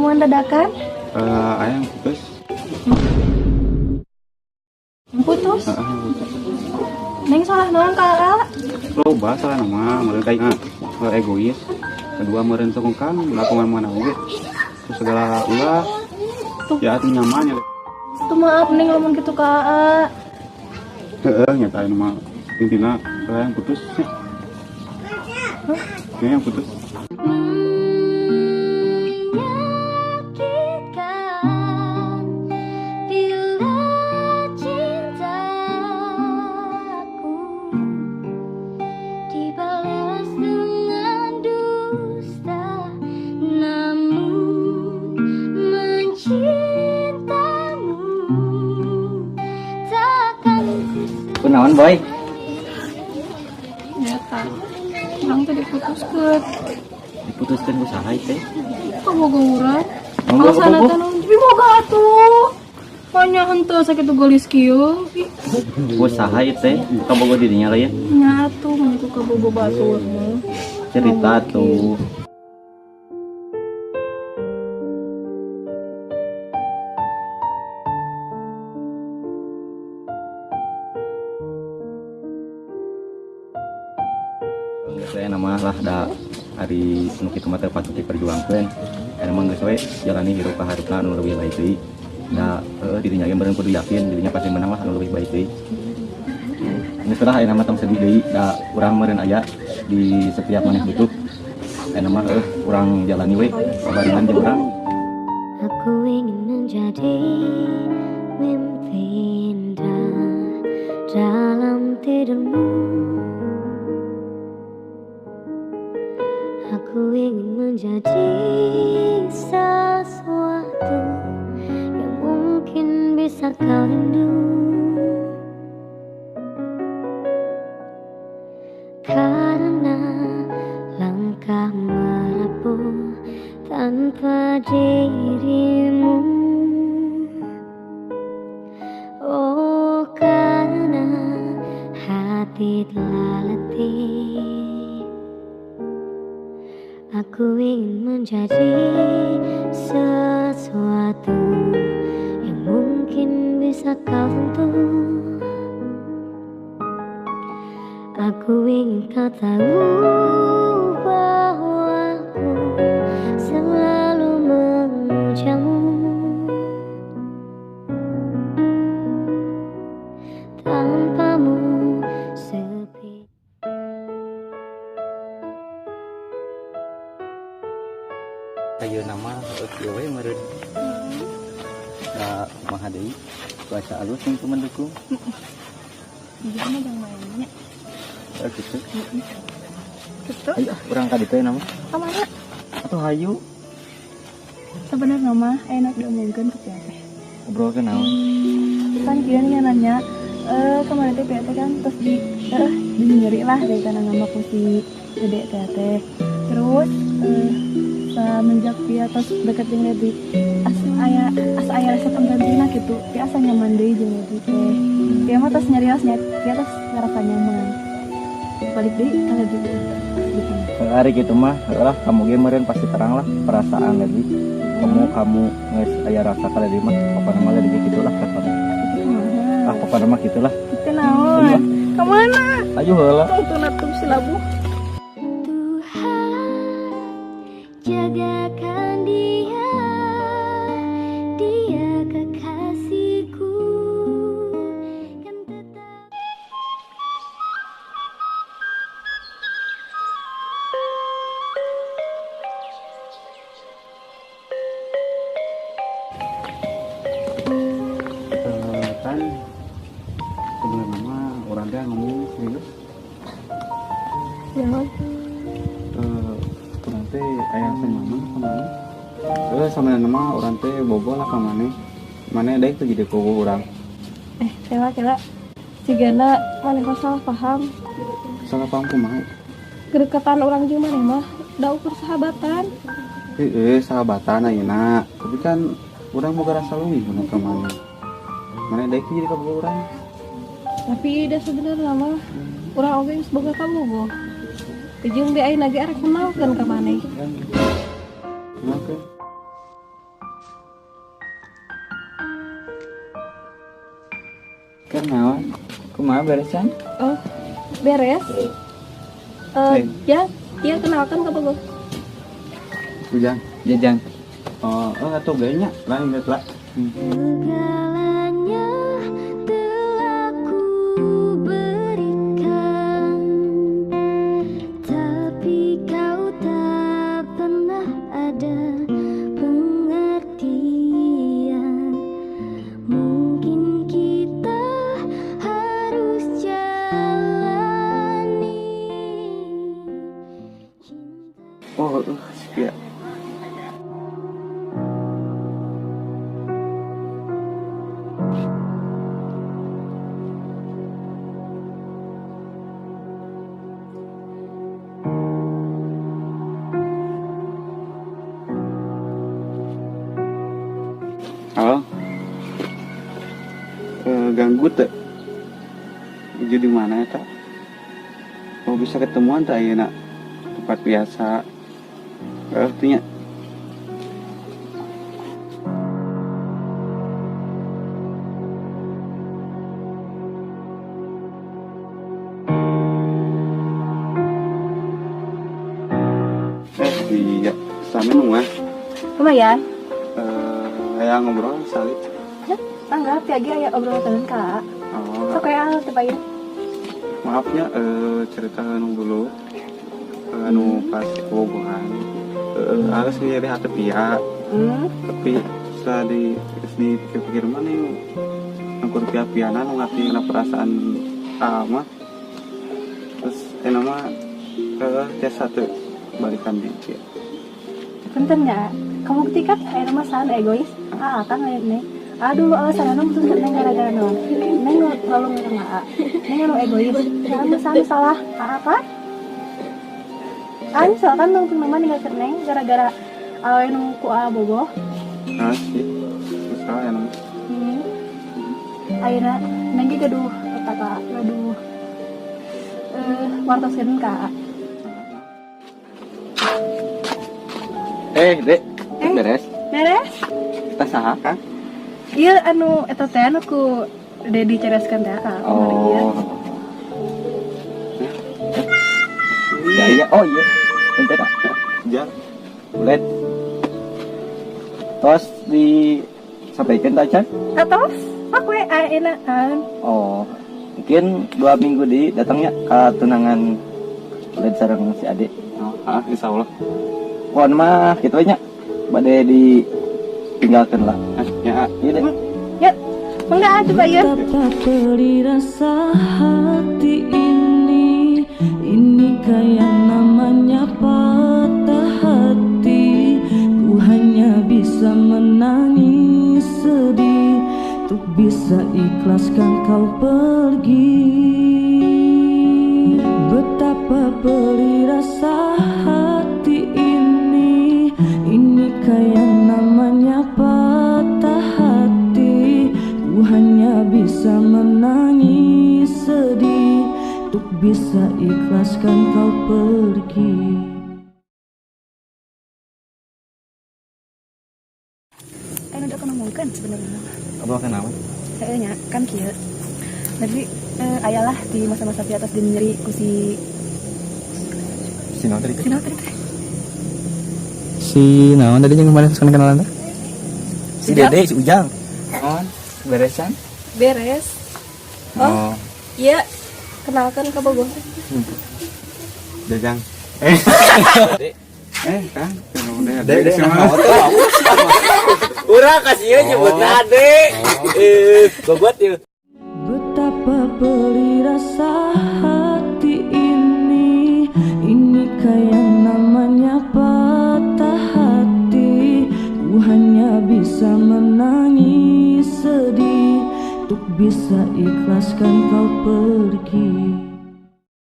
ketemuan dadakan? Aya yang putus. Putus? Heeh, yang putus. Neng salah naon ka Aa? Loba salah nama, meureun kayak egois. Kedua meureun sokongkan, ulah kumaha-mana oge. Terus segala ulah. Tuh. Ya atuh nyaman ya. Tuh maaf Neng lamun kitu ka Aa. Heeh, nyata anu mah intina yang putus. Hah? Yang putus. Menyakitkan bila cintaku dibalas dengan dusta, namun mencintamu takkan ku. Kunaon, Boy? Nyata. Urang teh diputuskeun. Diputuskeun ku saha teh? Kaboga urang. Mangga, Alasanna kabogo. teh naon? Tapi boga atuh. Banyak henteu sakitu geulis kieu. Ih, Ku saha ieu teh? Kabogo dirinya lain. nya atuh mun ku kabogo batur mah. Cerita tuh. Geus we nama lah da ari nu kitu mah teu patut diperjuangkeun. Eta mah geus we jalani hirup ka hareupeuna anu leuwih baik deui. Da heueuh dirinya ge meureun kudu yakin dirinya pasti menang lah anu leuwih baik deui. Geus lah ayeuna mah tong sedih deui da urang meureun aya di setiap maneh butuh. Ayeuna mah heueuh urang jalani we babarengan jeung urang. Aku ingin menjadi mimpi indah dalam tidurmu. Aku ingin menjadi sesuatu yang mungkin bisa kau rindu. Karena langkah merapuh tanpa dirimu. Oh, karena hati telah letih. Aku ingin menjadi sesuatu yang mungkin bisa kau sentuh. Aku ingin kau tahu bahwa aku selalu memujamu. Tanpamu sepi. Ayeuna mah heueuh kieu we meureun. Da kumaha deui? Cuaca alus yang teu mendukung. Iya mah jangan mainnya. Oh, gitu. Gitu. Ayo urang ka ditu nama. Ka mana? Atuh hayu. Sebenarnya mah enak diomongkeun ke Pia teh. Obrolkeun naon? Kan kieu nih nanya, kemarin teh Pia teh kan terus di nyeri lah dari tanah nama ku si Dede teh teh. Terus semenjak Pia tos deket jeung Lebi, asa aya rasa penggantina gitu. Pia asa nyaman deui jeung Lebi teh. Pia mah tos nyariosnya, Pia tos ngerasa nyaman. Balik deui ka Lebi gitu. Hari gitu mah, lah kamu ge meureun pasti terang lah perasaan Lebi. Kamu geus aya rasa ka Lebi mah, pokona mah Lebi gitulah rasana. Ah, pokona mah gitulah. Kitu naon? Ka mana? Ayo heula. Tungtuna tuh si labuh. Tuhan, jagakan dia, dia kekasihku, kan tetap. Kan sebenarnya mah orang teh ngomong serius. Ya. Urang teh aya asa nyaman ka maneh. Sebenarnya mah urang teh bogoh lah ka maneh. Maneh deui teu jadi bogoh urang. Kela kela. Cigana maneh kok salah paham. Salah paham kumaha? Kedekatan urang jeung maneh mah da ukur sahabatan. Heeh, sahabatan ayeuna. Tapi kan urang boga rasa leuwih mun ka maneh. Maneh deui teu jadi kabogoh urang. Tapi da sebenarnya mah urang oge geus boga kabogoh. Jeung di ayeuna ge arek kenalkeun ka maneh. Kenalkeun. Kenaon? Kumaha beresan? Oh, beres. Ya, iya kenalkan ke Bogo. Ujang, Jajang. Oh, atuh geunya, lain geus lah. Segalanya telah ku berikan, tapi kau tak pernah ada pengertian. Mungkin kita harus jalani cinta. Oh, ya. Halo, ganggu teh? Uju di mana ya tak? Oh bisa ketemuan tak ya nak? Tempat biasa. Artinya. Iya, sama nunggu. Lumayan. Aya ngobrol salit. Ya, anggap ya aya obrol teun ka. Oh. Sok aya teu bae. Maafnya cerita anu dulu. Anu pas bobogohan. Harus nyeri hati pihak. Tapi setelah dipikir-pikir mah nih angkur pihak-pihanan nu ngerti na perasaan mah. Terus mah tiasa teu balikan di ieu. Punten nya, kamu buktikan aya mah saha egois. Ah, kan neng. Aduh, alasan anu mutus neng gara-gara naon. Neng lalu ngerang aa. Neng anu egois. Anu saha salah. Apa? Anu salah kan nung mama ninggalkeun neng gara-gara awe nu ku aa bogoh. Ah sih. Salah ya neng. Ayeuna neng ge gaduh eta ka gaduh wartoskeun ka aa. Dek, beres. Beres? Kita saha kan? Iya, anu eta teh anu ku Dedi cereskeun teh ka. Oh. Ya, iya, oh iya. Ente tak? Jar. Ulet. Tos disampaikan tak Chan? Atos, aku enakan. Oh, mungkin 2 minggu di datangnya ke tunangan Ulet sareng si Ade. Oh, insya Allah. Pokoknya mah gitu aja, badai ditinggalkan lah. Ya, iya deh. Ya, enggak coba ya. Betapa perih rasa hati ini kayak namanya patah hati. Ku hanya bisa menangis sedih, untuk bisa ikhlaskan kau pergi. Betapa perih rasa hati ini kayak namanya patah hati. Ku hanya bisa menangis sedih, untuk bisa ikhlaskan kau pergi. Udah aku ngomongkan sebenarnya. Apa kenapa? Kayaknya kan kieu. Jadi ayalah di masa-masa di atas di nyeri ku si naon tadi? Si naon tadi teh? Si naon tadi yang kemarin suka kenalan teh? Si Dede, si Ujang. Oh, beresan? Beres. Oh. Iya, kenalkan ke Bogo. Jajang. Kan? Dede, urang kasih nyebut Ade. Gogot yeuh. Betapa perih rasa hati ini kayak namanya patah hati. Ku hanya bisa menangis sedih, untuk bisa ikhlaskan kau pergi.